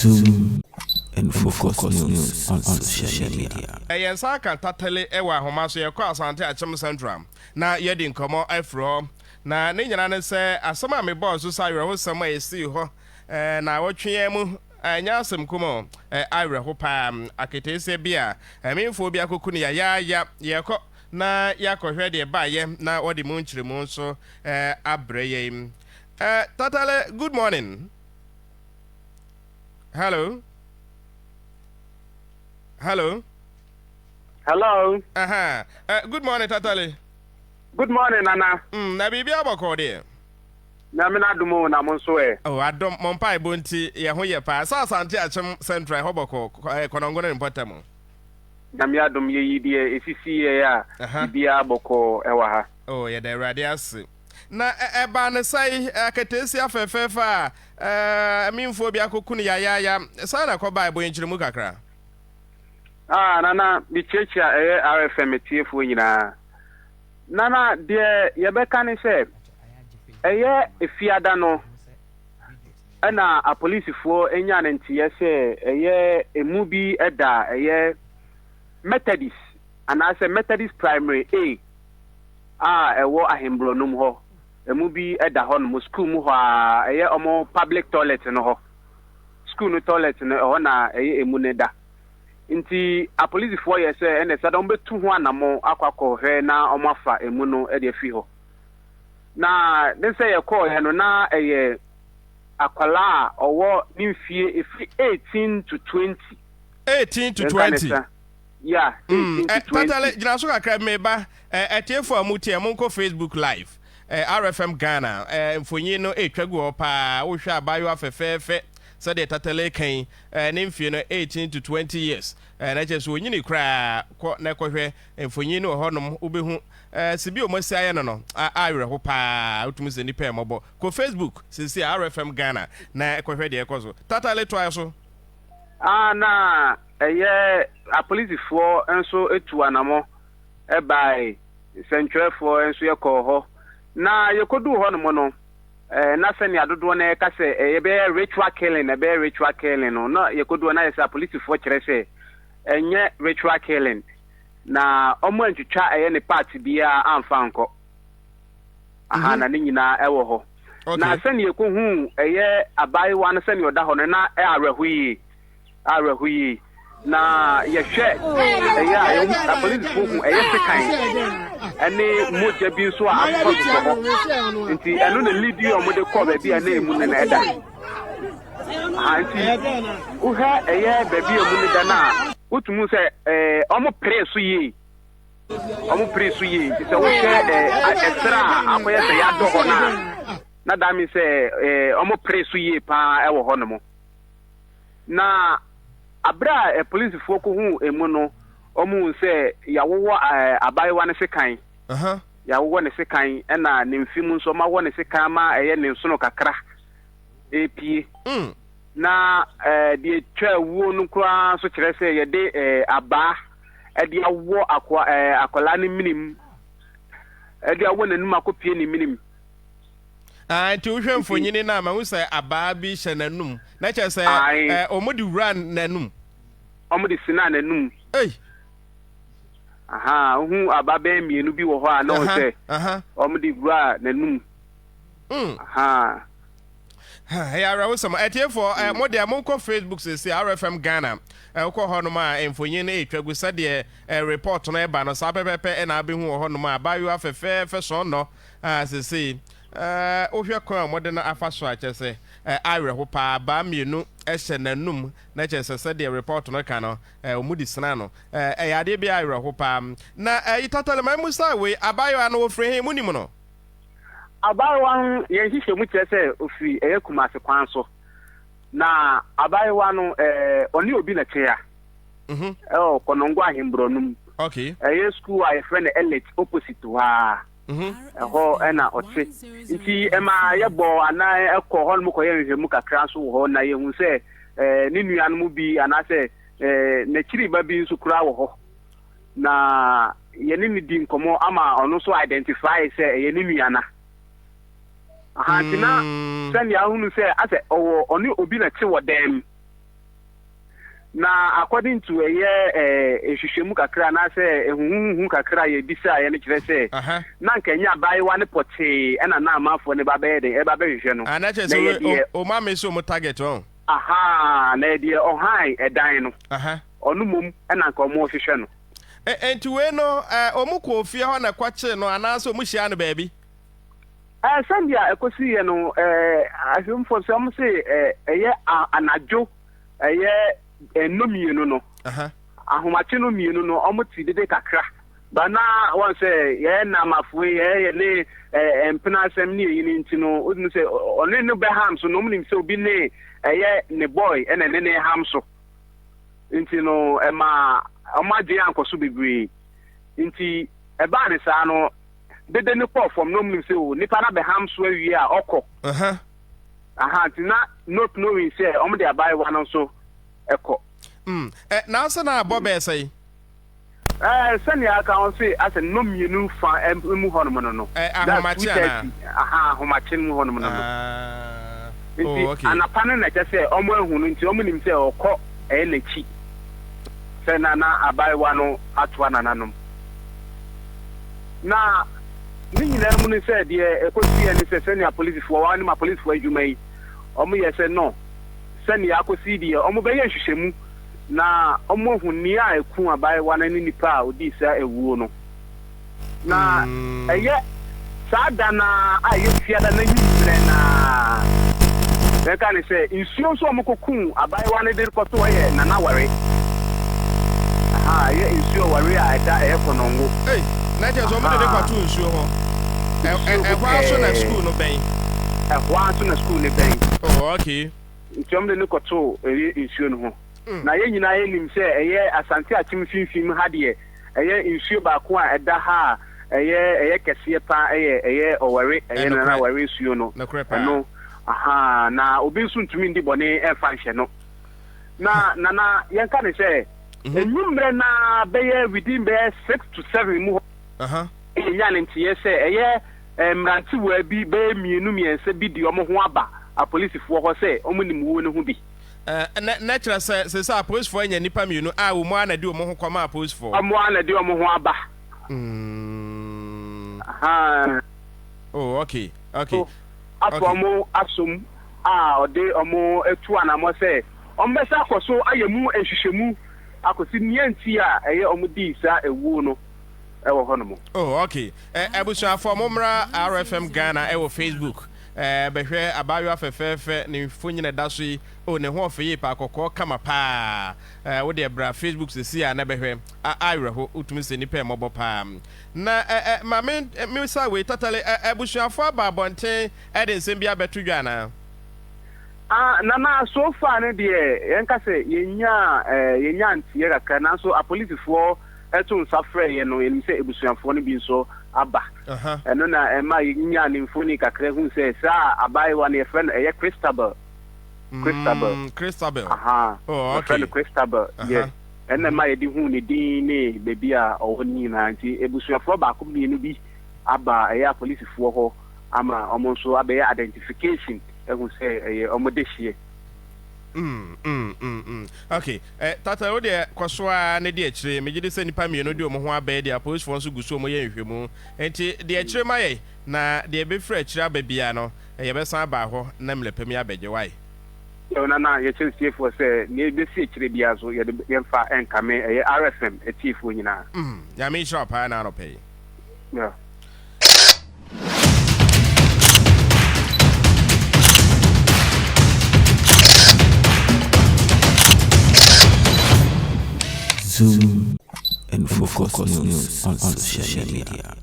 Zoom and focus news on social media. Yɛn nsa aka Tatale wɔ ahoma so, yɛkɔ Asante Akyem Central na yɛadi nkɔmmɔ afiri hɔ. Na ne nyinaa ne sɛ asɛm a mebɔɔ so sɛ awerɛhosɛm a ɛsii hɔ naawɔtwe yi mu, ɛnyɛ asɛm kum o, awerɛho paa. Aketeesia bi a Amimfoɔ bi akɔku no yayaaya, yɛkɔ na yɛakɔhwɛ deɛ ɛbaeɛ na wɔde mu nkyerɛmu nso abrɛ yɛn. Tatale, good morning. Hello. Hello. Hello. Aha. Good morning, Tatale. Good morning, Nana. Na biribi abɔkɔ deɛ. Nyame n'adom o, na mo nso ɛ. Oh, adom, mo mpaebɔ nti yɛn ho yɛ paa. Sɛ Asante Akyem Central ɛhɔ bɔkɔ, Kɔnɔngo ne mpɔtam. Nyame adom yɛyi deɛ ɛsisi yɛ a, biribiara bɔkɔɔ ɛwɔ ha. Oh, yɛda Awurade ase. Na ɛbaa no sɛe, aketeesia fɛfɛɛfɛ a amimfoɔ bi akɔku no yayaaya. Saa na ɛkɔbae, bɔ yɛn nkyerɛmu kakra. Ah, Nana, mekyiakyia ɛyɛ RFM atiefoɔ nyinaa. Nana, deɛ yɛbɛka ne sɛ, ɛyɛ Efiada no ɛna apolisifoɔ nyaa no nteɛ sɛ ɛyɛ emu bi da ɛyɛ Methodist anaasɛ Methodist Primary A a ɛwɔ Ahenborɔnum hɔ. Emu bi da hɔ nom, sukuu mu hɔ ara, ɛyɛ wɔn public toilet no hɔ. Sukuu no toilet no, ɛhɔ na ɛyɛ emu no da. Nti apolisifoɔ yɛ sɛ ɛna ɛsɛ dɛ wɔbɛtu ho anamɔ akɔ akɔhwɛ na wɔafa emu no de afiri hɔ. Na ne sɛ yɛkɔɔeɛ no, na ɛyɛ akwadaa a ɔwɔ ne mfie ɛfiri 18 to 20. 18 to 20. Yeah, 18 to 20. Tatale, gyina so kakra, meba. Atiefo a motie, monkɔ Facebook Live, RFM Ghana, mfonyin no retwa gu hɔ paa. Wohwɛ abaayewa fɛfɛɛfɛ sɛdeɛ Tatale reka yi, ne mfie no 18 to 20 years, na kyerɛ sɛ onyini koraa. Kɔ na kɔhwɛ mfonyin no wɔ hɔnom, wobɛhu sɛ bi a wɔasi ayɛ no no, awerɛho paa. Wotumi sɛ nnipa ɛmmɔbɔ. Kɔ Facebook seesei RFM Ghana na kɔhwɛ deɛ ɛkɔ so. Tatale, toa so. A na ɛyɛ apolisifoɔ nso tu anamɔ bae, nsɛntwerɛfoɔ nso yɛkɔɔ hɔ. Na yɛkɔduu hɔnom no, na sɛnea dodoɔ no reka sɛ ɛbɛyɛ ritual killing, ɛbɛyɛ ritual killing no, na yɛkɔduu hɔ na ayɛ sɛ apolisifoɔ kyerɛ sɛ ɛnyɛ ritual killing, na wɔantwitwa ɛyɛ ne part biara amfa ankɔ. Aha, na ne nyinaa ɛwɔ hɔ. Na sɛnea yɛkɔhuu ɛyɛ abaayewa no sɛnea ɔda hɔ no, na ɛyɛ awerɛho yie, awerɛho yie. Na yɛhwɛ ɛyɛ a yɛhu apolisifoɔ hu ɛyɛ sekan ɛne mogya bi nso a asosɔsosɔ hɔ. Nti ɛno na lidi a wɔde kɔ baabi a na emu no na ɛda. Aha, nti wohwɛ ɛyɛ baabi a emu no da no a, wotumi sɛ ɛɛ wɔn pere so yie. Wɔn pere so yie nti sɛ wohwɛ ɛserɛ a akɔyɛ sɛ yɛadɔ hɔ no a, na that means sɛ wɔn pere so yie paa wɔ hɔ nom. Na abere a polisifoɔ kɔhuu emu no, wɔn hu sɛ yɛawowɔ abaayewa no sekan. Yɛawowɔ ne sekan ɛna ne mfe mu nso wɔawɔ ne sekan ma ɛyɛ ne nsono kakra repue. Na deɛ ɛtwa awuo no koraa nso kyerɛ sɛ yɛde abaa de awɔ akoa ɛɛ akwadaa no menem, de awɔ n'anum akɔpue ne menem. Ah, nti wohwɛ mfonyini no a mahu sɛ abaa bi hyɛ n'anum na kyerɛ sɛ ɛɛ wɔn de wura n'anum. Wɔn de sinaa n'anum. Ei. Aha, wohu aba bɛyɛ mmienu bi wɔ hɔ a na wɔn sɛ wɔn de wura n'anum. Aha. Ɛyɛ awerɛhosɛm. Atiefoɔ, eh, mo deɛ monkɔ Facebook seesei, RFM Ghana. Eh, wokɔ hɔnom a, mfonyin no retwa gu sɛdeɛ eh, report no ɛba no, saa pɛpɛpɛ ɛna abɛhu wɔ hɔnom a abaayewa fɛfɛɛfɛ sɔnnɔ a seesei eh, wohwɛ kwan a wɔde no afa so a, kyerɛ sɛ eh, awerɛho paa. Abaa mmienu hyɛ n'anum, na kyerɛ sɛ sɛdeɛ report no ka no, eh, wɔn de sina no. Eh, ɛyɛ adeɛ bi a awerɛho paa. Na eh, Tatalema mu saa wei, abaayewa no wɔfiri he? Monim no? Abaayewa no, yɛn nhwehwɛmu kyerɛ sɛ ofiri ɛyɛ Kumasi kwan so. Na abaayewa no, ɛɛ ɔne obi na ɛte ha. Mhm. Ɛwɔ Kɔnɔngo Ahemborɔ no mu. Okay. Ɛyɛ sukuu a yɛfrɛ no Elite opposite hɔ ara. Mhm. Ɛhɔ ɛna ɔte. Nti ɛma yɛbɔ anan ɛkɔ hɔnom kɔyɛ nhwehwɛmu kakra nso wɔ hɔ na yɛhu sɛ ɛɛ ne nuanom bi anaasɛ ɛɛ n'akyiri ba bi nso koraa wɔ hɔ. Na yɛne no di nkɔmmɔ ama ɔno nso identify sɛ ɛyɛ ne nua na. Aha nti na mm. sɛnea ahunu sɛ asɛ ɔwɔ ɔne obi na te wɔ dan mu. Na according to ɛyɛ eh, nhwehwɛmu kakra anaasɛ ehuhuhuhu kakra a yɛbisaeɛ no kyerɛ sɛ na anka ɛnyɛ abaayewa no pɔtee ɛna na amanfoɔ no ba bɛyɛ den ɛba bɛhwehwɛ no. Ah, na kyerɛ Na ɛyɛ sɛ deɛ o ma me so ɔmo target wɔn. Ahaa, na ɛyɛ deɛ ɔhan ɛdan no, ɔno mmom ɛna anka ɔmo hwehwɛ no. Enti wei no, ɔmo kɔɔ fie hɔ na ɛkɔkyee no anaasɛ ɔmo hyiaa no baabi? Sɛnea ɛkɔsiiɛ no, ahwɛmufoɔ sɛ wɔn se ɛyɛ anadwo ɛyɛ nnɔmmienu no, ahomakye no mmienu no, wɔn te dede kakra. Ba na wɔn sɛ yɛyɛ nnamafoe, yɛyɛ yɛ ne mpena asɛm ne eyi no nti no, wotumi sɛ ɔne no bɛham so no, wɔn nim sɛ obi ne ɛyɛ ne boy ɛna ɛne ne ham so. Nti no, ɛma wɔn adwene ankɔ so bebree. Nti ɛbaa ne saa no, dede no kɔɔ fam na ɔmo nim sɛ o nipa no abɛham so awie a ɔkɔ. Aha nti na not knowing sɛ ɔmo de abaayewa no nso ɛkɔ. Mm, ɛ nanso na abɔ bɛɛ sɛn? Ɛɛ sɛnea aka wɔn se asɛ nnɔ mmienu fa mu hɔnom no no. Ɛ That's ahomakye anaa? 2:30 aha ahomakye mu hɔnom no no. Ah, Nti oh okay. anapa no na ɛkyɛ sɛ ɔmo ahu no nti ɔmo nim sɛ ɔkɔ ɛyɛ n'akyi sɛ na na abaayewa no atoa nananom. Na ne nyinaa mu no sɛ deɛ ɛkɔsiiɛ ne sɛ sɛnea apolisifoɔ, wɔanim apolisifoɔ adwuma yi, wɔyɛ sɛ no, sɛnea akɔsi deɛ wɔbɛyɛ nhwehwɛmu na wɔahu nea ɛku abaayewa no ne nipa a ɔdii saa awuo no. Na ɛyɛ saa da no ara a ɛyɛ Fiada no anwummerɛ no ara, yɛka ne sɛ nsuo nso a wɔkɔkuu abaayewa no de rekɔto hɔ yɛ Nana Ware. Aha, ɛyɛ nsuo Ware a ɛda ɛyɛ Kɔnɔngo. Ei, na kyerɛ sɛ wɔde no Aha, kɔtoo nsuo hɔ. Ɛ ɛ nsuo ho ɛhɔ ara nso na pɛɛ. sukuu no bɛn. Ɛhɔ ara nso na sukuu no bɛn. Oh, okay. Nti wɔde no kɔtoo ɛyɛ nsuo no ho. Na yɛn nyinaa yɛnim sɛ ɛyɛ Asante Akyem mfimfini ha deɛ, ɛyɛ nsuo baako a ɛda ha a ɛyɛ ɛyɛ kɛseɛ paa ɛyɛ ɛyɛ Ɔwɛre, ɛyɛ Nana Ɔwɛre nsuo no. Nokorɛ paa. Ɛno, ahaa, na obi nso ntumi ndi bɔne ɛmfa nhyɛ no. Na Nana, yɛnka ne sɛ, anwummerɛ no ara bɛyɛ within bɛyɛ 6 to 7 mu hɔ, yɛnyaa ne nteɛ sɛ ɛyɛ mmerantewaa bi bɛyɛ mmienu mmiɛnsa bi de wɔn ho aba apolisifoɔ hɔ sɛ wɔnim wuo no ho bi. Na na kyerɛ sɛ seesei apolisifoɔ anya nnipa mmienu a wɔn ara na ɛde wɔn ho kɔma apolisifoɔ. Wɔn ara na ɛde wɔn ho aba. Ahaa. Oh, okay, okay. So afa wɔn asom a ɔde wɔn atu anammɔ sɛ wɔbɛsan akɔ so ayɛ mu nhwehwɛmu akɔsi nea nti a ɛyɛ wɔn dii saa awuo no wɔ hɔnom. Oh, okay. Eh, abusuafoɔ, mommra RFM Ghana ɛwɔ Facebook. Eh, bɛhwɛ abaayewa fɛfɛɛfɛ ne mfonyin a ɛda so yi. Oh, ne ho ɔfɛ yie paa, kɔkɔɔ kama paa. Eh, wo deɛ bra Facebook seesei a na bɛhwɛ. A awerɛho, wotumi sɛ nnipa yɛ mmɔbɔ paa. Na eh, eh, ma me mmisa wei, Tatale, eh, abusuafoɔ aba abɔnten de nsɛm bi abɛto dwa anaa? Ah, Nana, so far no deɛ, yɛnka sɛ yɛnyaa, eh, yɛnyaa nteɛ kakra, nanso apolisifoɔ to nsa frɛɛ yɛn no, yɛnim sɛ abusuafoɔ no bi nso aba. Ɛno na ɛma yɛnyaa ne mfoni kakra hu sɛ saa abaayewa no yɛfrɛ no ɛyɛ Christabel. Christabel. Christabel. Aha. Oh, okay. Yɛfrɛ no Christabel. Yes. Ɛna ɛma yɛde hu ne din ne baabi a ɔwɔ no nyinaa. Nti abusuafoɔ baako mmienu bi aba ɛyɛ apolisifoɔ hɔ ama wɔn nso abɛyɛ identification ahu sɛ ɛyɛ wɔn dehyeɛ. Mm, mm, mm, mm. Okay. Eh, Tata, wo deɛ kɔ so ara ne di akyire. Megye di sɛ nnipa mmienu de wɔn ho abɛɛ deɛ apolisifoɔ nso gu so wɔn yɛ nhwehwɛmu. Nti deɛ akyire ma yɛ na deɛ ɛbɛfiri akyire aba biara no, yɛbɛsan aba hɔ na mmerɛ pa mu yɛabɛgye. Wae? Yɛwɔ nana yɛkyerɛ tiefoɔ sɛ nea ɛbɛsi akyire biara so yɛde yɛmfa nkame ɛyɛ RFM atiefoɔ nyinaa. Nyame nhyira wo paa na anɔpa yi. Yeah. Zoom and Focus News on social media.